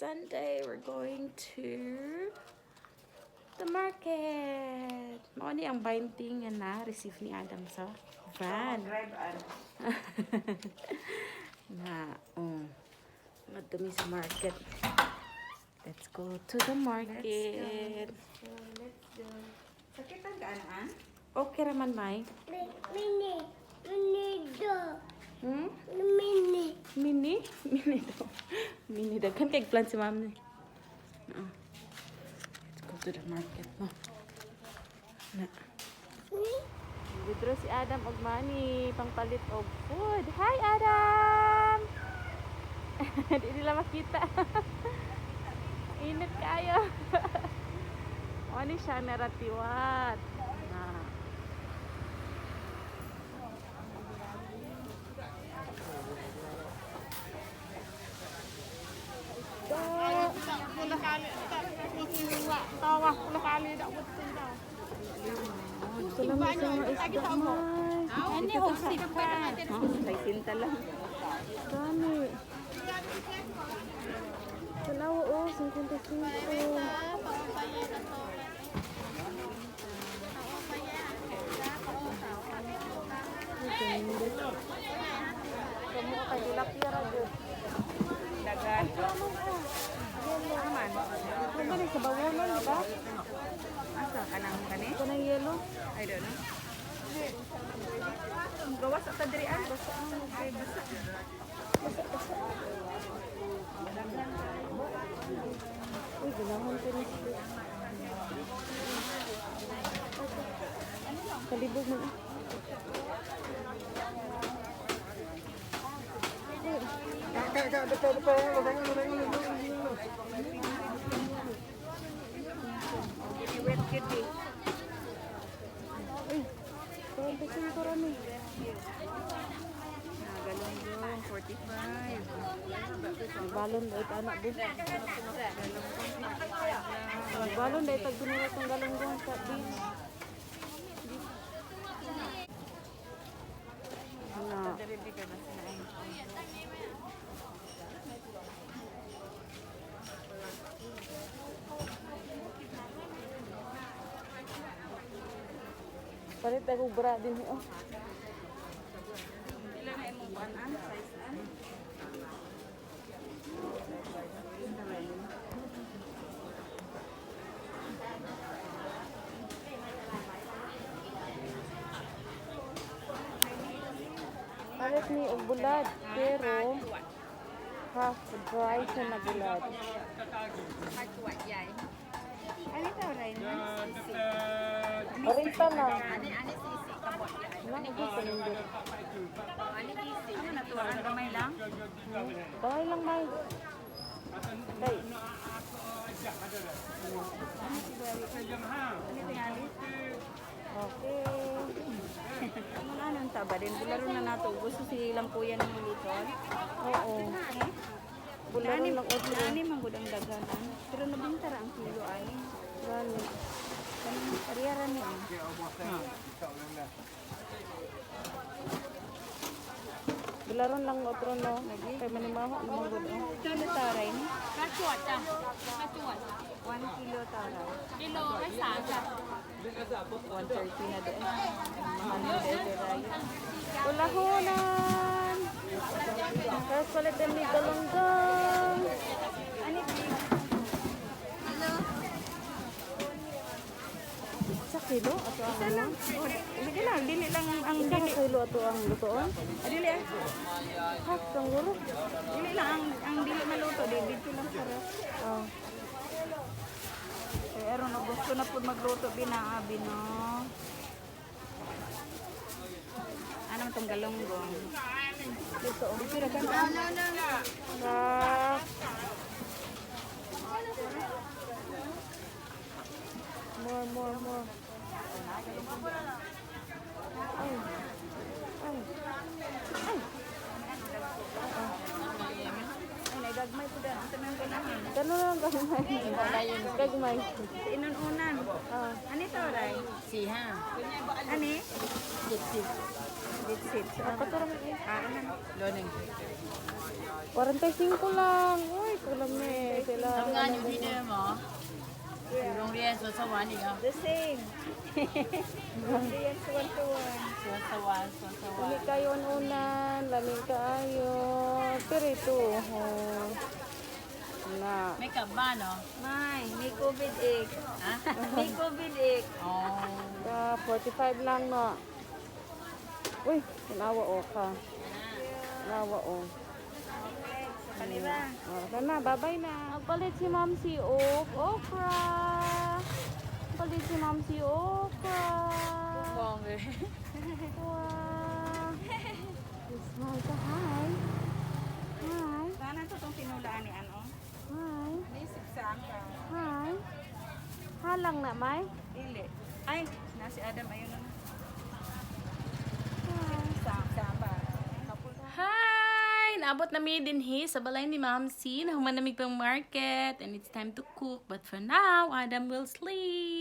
Sunday. We're going to the market. Mao ni ang binding nga na receive ni Adam sa van. Drive an. Na, oh. Madumi sa market. Let's go to the market. Let's go. Let's go. Sakit ang gaan an? Okay raman, May. Mini, mini do, Hmm? mini. Mini? Mini daw. Mini daw. Kan kay plan si mami. Oo. Let's go to the market, no? Na. Withdraw si Adam og money pangpalit og food. Hi, Adam! Di nila makita. Init kayo. Ano siya naratiwat. Na. Salamat sa mga isda, May. Ani og sipa. Say sinta lang. Dami. Tanawa, oh, 55. Kamu kay tilapia ra gyud. Dagan. Aman. Ano ba ni sa bawonon, di ba? Asa kanang kani? Kanang yellow. I don't know. Ang gawas at diri an basta ang kay basa. Uy, ganahan ko ni siya. Kalibog man ah. Wet kit eh. Uy, 45 rami. Ah, galunggong 45. Balon dahil anak bu. Balon dahil tag dunay tong galunggong sa beach. Na. Diri di kay basa na ay. Palit ako bra din oh. Pila na imong kuan an size an? Palit ni og bulad pero half dry siya na bulad. Ani ta ray na? 40 lang. Lang ito sa nindot. Ano na tuwaan gamay lang? Gamay lang may. Kay Ani tingali? Okay. Ano na nang taba din bularo na nato gusto silang kuya ng luton. Oo. Bularo lang otro. Nani man gud ang daghanan. Pero nabinta ra ang kilo ay. Gani. Kanang kariyara ni. ah. Bularon lang otro no. Kay manimaho naman gud oh. Kilo taray ni. กระจวดจ้ะกระจวด 1 kilo taray. กิโลละสามจ้ะ 130 na doon. Mahal na tayo taray. Ulahonan. Tapos palit ni galunggong. Ani Sa kilo ato ang ano? Sige lang, dili lang ang Isa dili. ka kilo ato ang lutoon? Ah, dili ah. Half kang guro. Dili lang ang dili maluto, di dito lang sa ref. Oh. Kay aron og gusto na pud magluto binaabi no. Ano man tong galunggong? Dito oh. Dito ra kan. Half. More, more, more. Ay. Ay. Ay. Ay, nagagmay pud ang unsa man ganahan. Ganun lang gagmay. Gagmay. Sa inununan. Ah. Ani to ray? สี่ห้า Ani? เจ็ดสิบ 70. Bitsit. Katura man eh. Ah, ano? 45 lang. Uy, kulami. Sila. ทำงานอยู่ที่เดิมเหรอ อยู่โรงเรียนสวนสวรรค์อีกเหรอ The same. Yes, one to one. สวนสวรรค์สวนสวรร Uli ค์ kayo unan, lamig kaayo. Pero ito, oh. Na. ไม่กลับบ้านเหรอ May, may COVID egg. ฮะ May COVID egg. อ๋อ Ka 45 lang no. Uy, kinawa o ka. Kinawa o. Sa kanila. Oh, na, babay na. Magpalit si Ma'am si Ok, okra. Palit si Ma'am si okra. มองเลย Wow. Smile ka, hi. Hi. Sana to itong tinulaan ni ano? Hi. May 13 ka. Hi. Halang na, May. Dili. Ay, na si Adam ayun na. Hi. Samba. Hi! Naabot na mi dinhi sa balay ni Ma'am C. Nahuman na mi pang market and it's time to cook. But for now, Adam will sleep.